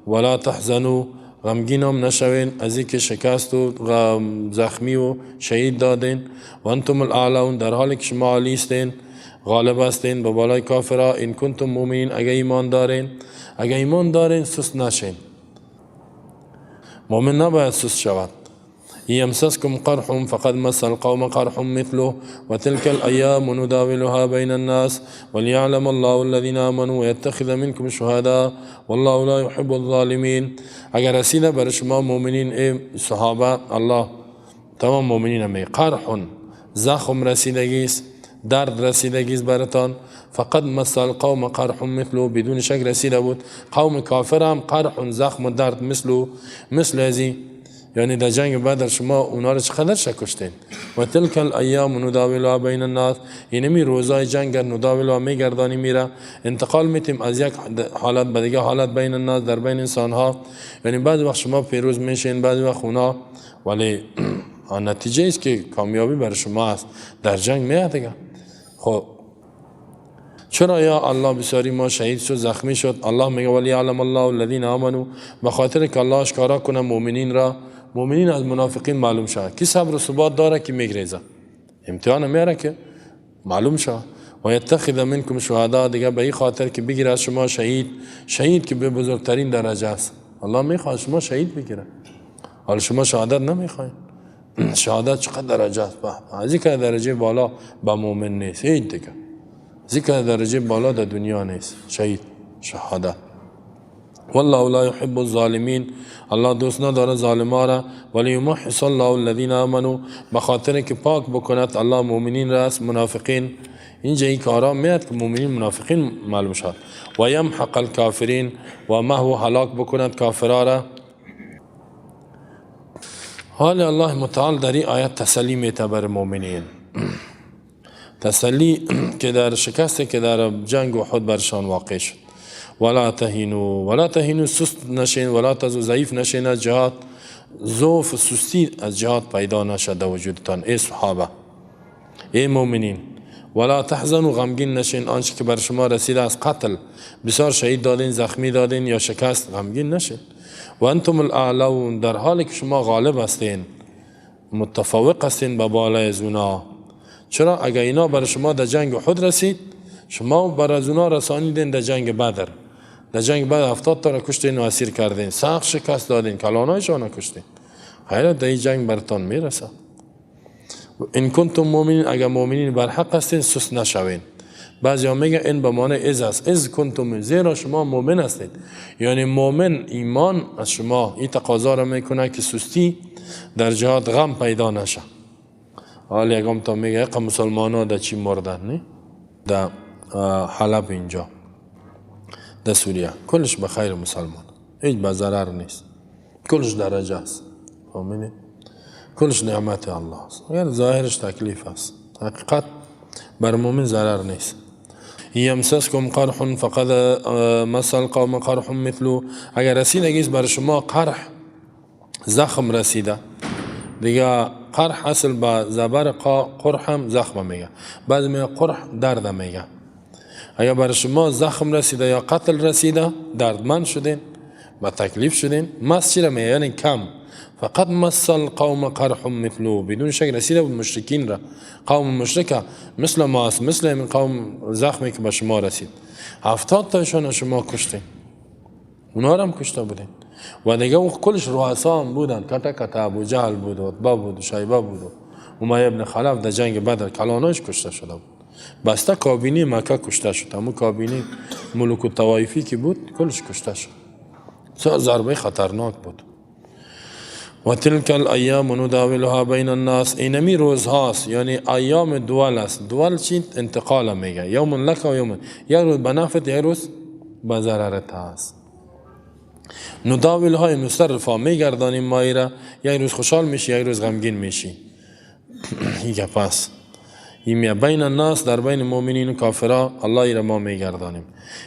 ولا تحزنوا، غمگین هم نشوین از اینکه شکست و زخمی و شهید دادین. و انتم الاعلون، در حالی که شما عالی هستین، غالب هستین به بالای کافرا. ان کنتم مؤمنین، اگه ایمان دارین، اگه ایمان دارین سست نشین. مؤمن نباید سست شود. يمسسكم قرح فقد مس القوم قرح مثله وتلك الأيام نداولها بين الناس وليعلم الله الذين آمنوا ويتخذ منكم شهداء والله لا يحب الظالمين. اگر رسیده بر شما مؤمنین، ای صحابه، الله تمام مؤمنین می قرح زخم رسیدگی است، درد رسیدگی است براتان. فقد مس القوم قرح مثله، بدون شک رسیده بود قوم کافر هم قرح زخم و درد مثله، مثل ازی. یعنی در جنگ بدر شما اونا رو چقدر شکشتین. و تلک الایام نداولها بین الناس، یعنی می روزای جنگ نداولها میگردانی میره، انتقال میتیم از یک حالت به دیگه حالت، بین الناس در بین انسان ها. یعنی بعضی وقت شما پیروز میشین، بعضی وقت اونا، ولی نتیجه است که کامیابی بر شما است در جنگ میاد دیگه. خب چرا یا الله بسیاری ما شهید شد، زخمی شد؟ الله میگه ولی علم الله الذین آمنوا، به خاطر که الله اشکارا کنه مؤمنین را، مؤمنین از منافقین معلوم شد کی صبر و ثبات داره، کی میگریزه، امتحان میاره که معلوم شد. و یتخذ منکم شهدا، دیگه به این خاطر که بگیره از شما شهید، شهید که به بزرگترین درجه است. الله میخواد شما شهید بگیره، حالا شما شهادت نمیخواین. شهادت چقدر درجه است؟ از این که درجه بالا به مؤمن نیست، هیچ دیگه ذکر درجه بالا در دنیا نیست، شهید، شهادت. والله لا يحب الظالمین، الله دوست نداره ظالما را. ولی یمحص الله الذین آمنوا، به خاطر که پاک بکند الله مؤمنین را از منافقین. اینجا این کارا میاد که مؤمنین منافقین معلوم شد. و یمحق الکافرین، و محو هلاک بکند کافرا را. حال الله متعال در این آیت تسلی میته بر مؤمنین، تسلی که در شکست که در جنگ احد برشان واقع شد. ولا تهینوا، ولا تهینوا سست نشین، ولا تزو ضعیف نشین از جهاد، ضعف سستی از جهاد پیدا نشد در وجودتان ای صحابه، ای مؤمنین. ولا تحزنوا، غمگین نشین آنچه که بر شما رسیده از قتل، بسیار شهید دادین، زخمی دادین یا شکست، غمگین نشین. و انتم الاعلون، در حالی که شما غالب هستین، متفوق هستین به بالای از اونا. چرا؟ اگر اینا بر شما در جنگ احد رسید، شما بر از اونا رسانیدین در جنگ بدر. در جنگ بدر 70 تا را کشتین و اسیر کردین، سخت شکست دادین، کلانایشان کشتین. حیرت در این جنگ برتان میرسه. ان کنتم مؤمنین، اگر مؤمنین بر حق هستین سست نشوین. بعضی ها میگن این به معنی از است، از کنتم، زیرا شما مؤمن هستید. یعنی مؤمن ایمان از شما این تقاضا را میکنه که سستی در جهاد غم پیدا نشه. حالا یکم تا میگه که مسلمان ها در چی مردن، نه؟ در حلب اینجا در سوریه، کلش به خیر مسلمان، هیچ به ضرر نیست، کلش درجه است، فهمیدی؟ کلش نعمت الله است، اگر ظاهرش تکلیف است، حقیقت بر مؤمن ضرر نیست. یمسسکم قرح فقد مس القوم قرح مثله. اگر رسیدگی بر شما قرح، زخم رسیده دیگه. قرح اصل با زبر قا، قرح هم زخم میگه، بعض میگه قرح درد میگه. اگر بر شما زخم رسیده یا قتل رسیده، دردمند شدین، با تکلیف شدین. مس چی میگه؟ یعنی کم. فقد مس القوم قرح مثله، بدون شک رسیده بود مشرکین را، قوم مشرکه مثل ما است، مثل این قوم زخمی که به شما رسید. 70 تاشون شما کشتین، اونا را هم کشته بودین و دیگه او کلش رؤسا هم بودن، کتا کتا ابو جهل بود و عتبه بود و شیبه بود و امیه ابن خلف. در جنگ بدر کلاناش کشته شده بود، بسته کابینی مکه کشته شد، همون کابینی ملوک الطوایفی که بود کلش کشته شد. بسیار ضربه خطرناک بود. و تلک الایام نداولها بین الناس. اینمی روز هاست، یعنی ایام دول است. دول چی؟ انتقال میگه، یوم لک و یوم، یک روز به نفعت، یک روز به ضررت هست. نداولها نصرفها، میگردانیم ما ایره. یک روز خوشحال میشی، یک روز غمگین میشی. این گپ است. این بین الناس، در بین مؤمنین و کافرا الله ایره ما میگردانیم.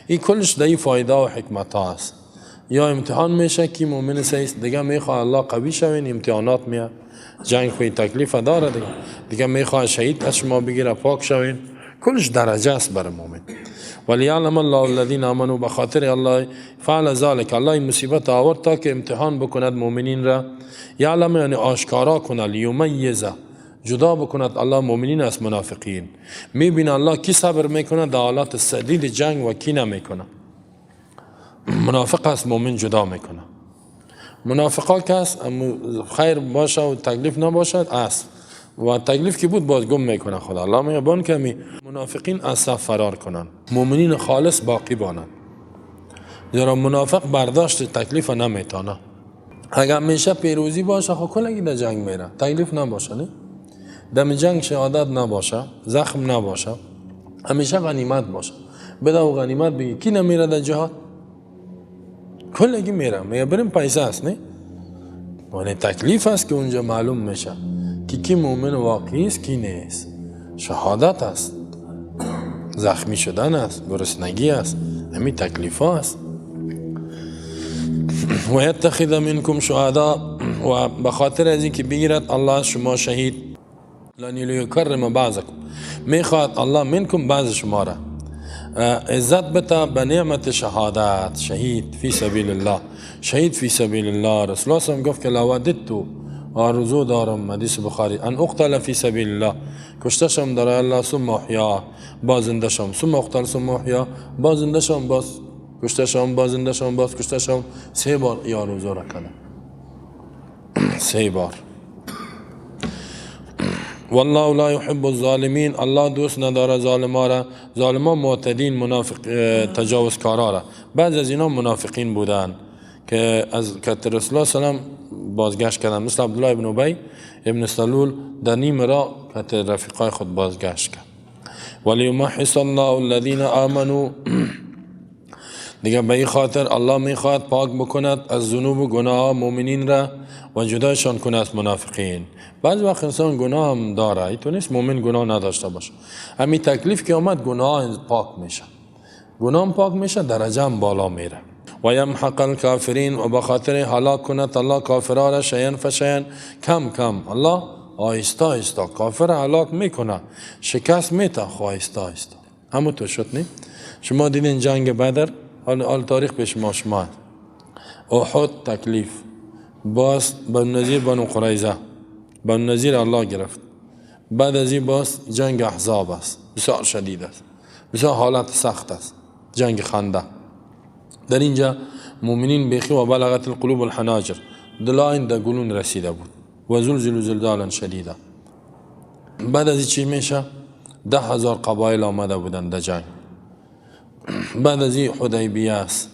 این کلش در فایده و حکمت ها است. یا امتحان میشه کی مؤمن سیست. دیگه میخواه الله قوی شوین، امتحانات میاد، جنگ خوی تکلیف داره دیگه. دیگه میخواه شهید از شما بگیره، پاک شوین. کلش درجه است بر مؤمن. ولیعلم الله الذین آمنوا، بخاطر الله فعل ذلک، الله این مصیبت آورد تا که امتحان بکند مؤمنین را. یعلم یعنی آشکارا کنه، لیمیز، جدا بکند الله مؤمنین از منافقین. میبینه الله کی صبر میکنه در حالات شدید جنگ و کی نمیکنه. منافق از مؤمن جدا میکنه. منافقا کس خیر باشه و تکلیف نباشد است و تکلیف که بود باز گم میکنه خدا. الله میگه بان که منافقین از صف فرار کنن، مؤمنین خالص باقی بانن، زیرا منافق برداشت تکلیف نمیتونه. اگر همیشه پیروزی باشه خب کلگی در جنگ میره، تکلیف نباشه، نه دم جنگ شهادت نباشه، زخم نباشه، همیشه غنیمت باشه، بده و غنیمت بگی، کی نمیره در جهاد؟ کلگی میره، میگه بریم پیسه است، نه؟ ولی تکلیف است که اونجا معلوم میشه که کی مؤمن واقعی است، کی نیست. شهادت است، زخمی شدن است، گرسنگی است، همین تکلیف است. و یتخذ منکم شهدا، و به خاطر از اینکه بگیرد الله شما شهید. یعنی لیکرم بعضکم، میخواد الله منکم بعض شما را عزت بتا به نعمت شهادت، شهید فی سبیل الله، شهید فی سبیل الله. رسول الله صلی گفت که لوددت، آرزو دارم، حدیث بخاری، ان اقتل فی سبیل الله، کشته شم در الله، ثم احیا، باز زنده شم، ثم اقتل ثم احیا، باز زنده شم، باز کشته شم، باز زنده شم، باز کشته شم. سه بار ای آرزو را کردم، سه بار. والله لا يحب الظالمین، الله دوست نداره ظالما را. ظالما معتدین، منافق، تجاوزکارا را. بعض از اینا منافقین بودن که از که رسول الله سلام بازگشت کردن، مثل عبدالله ابن ابی ابن سلول در نیم را که رفیقای خود بازگشت کرد. ولیمحص الله الذین آمنوا، دیگه به این خاطر الله میخواد پاک بکند از ذنوب و گناه مؤمنین را و جدایشان کنه از منافقین. بعض وقت انسان گناه هم داره، ای تو نیست مؤمن گناه نداشته باشه. همین تکلیف که آمد گناه پاک میشه، گناه پاک میشه، درجه هم بالا میره. و یمحق الکافرین، و به خاطر هلاک کند الله کافرها را شیئا فشیئا، کم کم. الله آهسته آهسته کافر هلاک میکنه، شکست میته، خو آهسته آهسته. همون تو شد نی؟ شما دیدین جنگ بدر، حال تاریخ پیش ما شما، احد تکلیف، باز بنو نضیر، بنو قریظه، بنو نضیر الله گرفت. بعد از این باز جنگ احزاب است، بسیار شدید است، بسیار حالت سخت است، جنگ خندق. در اینجا مؤمنین بیخی و بلغت القلوب الحناجر، دلاین در گلون رسیده بود و زلزلوا زلزالا شدیدا. بعد از این چی میشه؟ 10,000 قبایل آمده بودند در جنگ. بعد از این حدیبیه است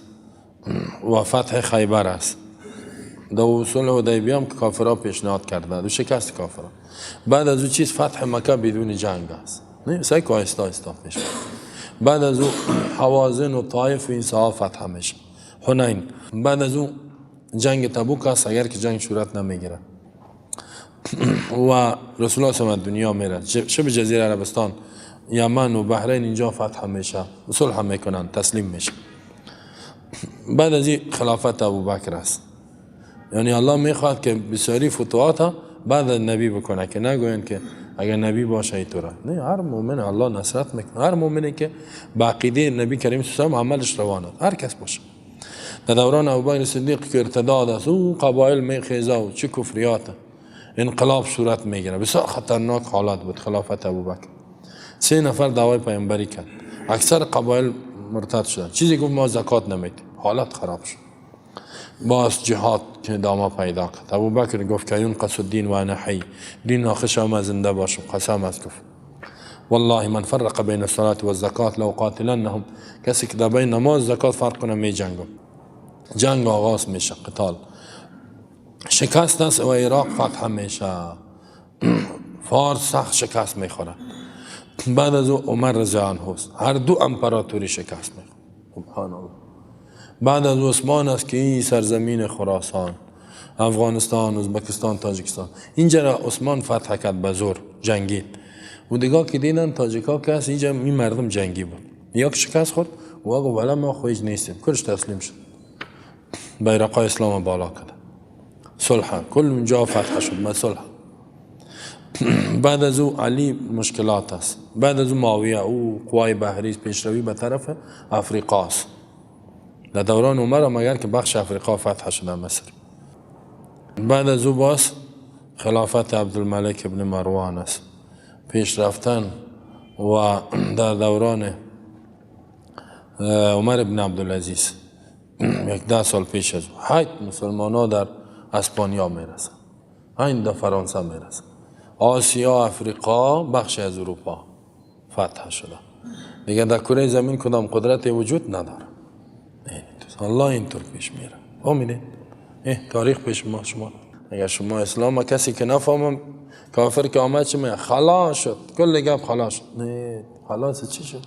و فتح خیبر است. در صلح حدیبیه هم که کافرها پیشنهاد کردند و شکست کافرها. بعد از او چیز فتح مکه بدون جنگ است، نه سعی که آهسته آهسته پیش. بعد از او هوازن و طایف و این ساها فتح میشه، حنین. بعد از او جنگ تبوک است، اگر که جنگ صورت نمیگیره و رسول الله صلی الله دنیا میره، شبه جزیره عربستان یمن و بحرین اینجا فتح میشه، صلح میکنن، تسلیم میشه. بعد از این خلافت ابوبکر است. یعنی الله میخواد که بسیاری فتوحات بعد از نبی بکنه که نگوین که اگر نبی باشه اینطوره. نه، هر مؤمن الله نصرت میکنه، هر مؤمنی که به عقیده نبی کریم صلی الله علیه و عملش روان است، هر کس باشه. در دوران ابوبکر صدیق که ارتداد است، او قبایل میخیزه و چه کفریات، انقلاب صورت میگیره. بسیار خطرناک حالت بود خلافت ابوبکر. 3 نفر دعوای پیامبری کرد، اکثر قبایل مرتد شدن. چیزی گفت ما زکات نمیدیم، حالت خراب شد. باز جهاد که ادامه پیدا کرد. ابوبکر گفت که ینقص الدین و انا حی، دین ناقص ما زنده باشم، قسم است. گفت والله من فرق بین الصلاة و الزکات لو قاتلنهم، کسی که در بین نماز زکات فرق کنه می جنگم. جنگ آغاز میشه، قتال شکست است و عراق فتح میشه، فارس سخت شکست میخوره. بعد از او عمر رضی الله عنه، هر دو امپراتوری شکست میخوره، سبحان الله. بعد از عثمان است که این سرزمین خراسان، افغانستان، ازبکستان، تاجیکستان، اینجا را عثمان فتح کرد، به زور جنگید. و دیگه که دیدن تاجیکا که هست اینجا، این مردم جنگی بود، یک شکست خورد و آقا ولی ما خو نیستیم، کلش تسلیم شد، بیرقای اسلام بالا کرد، صلح کل اونجا فتح شد ما صلح. بعد از او علی مشکلات است. بعد از او معاویه، او قوای بحری پیشروی به طرف افریقا است. در دوران عمر مگر که بخش افریقا فتح شده، مصر. بعد از او باز خلافت عبدالملک ابن مروان است، پیش رفتن و در دوران عمر ابن عبدالعزیز 10 سال پیش از او حیت مسلمان ها در اسپانیا میرسن، این در فرانسه میرسن، آسیا، افریقا، بخش از اروپا فتح شده. دیگه در کره زمین کدام قدرت وجود نداره. الله اینطور پیش میره. فهمیدین؟ تاریخ پیش ما شما. اگر شما اسلام کسی که نفهمم، کافر که آمد چه میگه؟ خلاص شد، کل گپ خلاص شد. نه، خلاص چی شد؟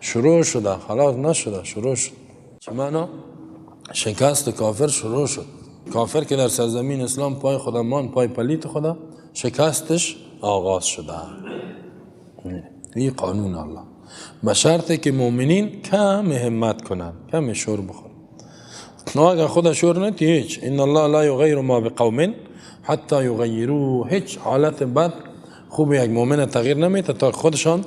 شروع شده، خلاص نشده، شروع شد. چه معنا؟ شکست کافر شروع شد. کافر که در سرزمین اسلام پای خدا مان، پای پلیت خدا، شکستش آغاز شده. این قانون الله، به شرط که مؤمنین کم همت کنن، کم شور بخورن. نه اگر خدا شور نتی هیچ، ان الله لا یغیر ما بقوم حتی یغیروا، هیچ حالت بد خوب یک مؤمن تغییر نمیده تا خودشان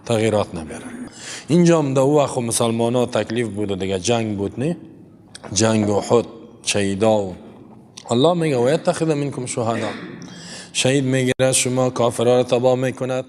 تغییرات نبرن. اینجا هم در وقت مسلمان ها تکلیف بود و دیگه جنگ بود، نه جنگ احد، شهیدا و الله میگه و یتخذ منکم شهدا، شهید میگیره شما، کافرها را تباه میکند.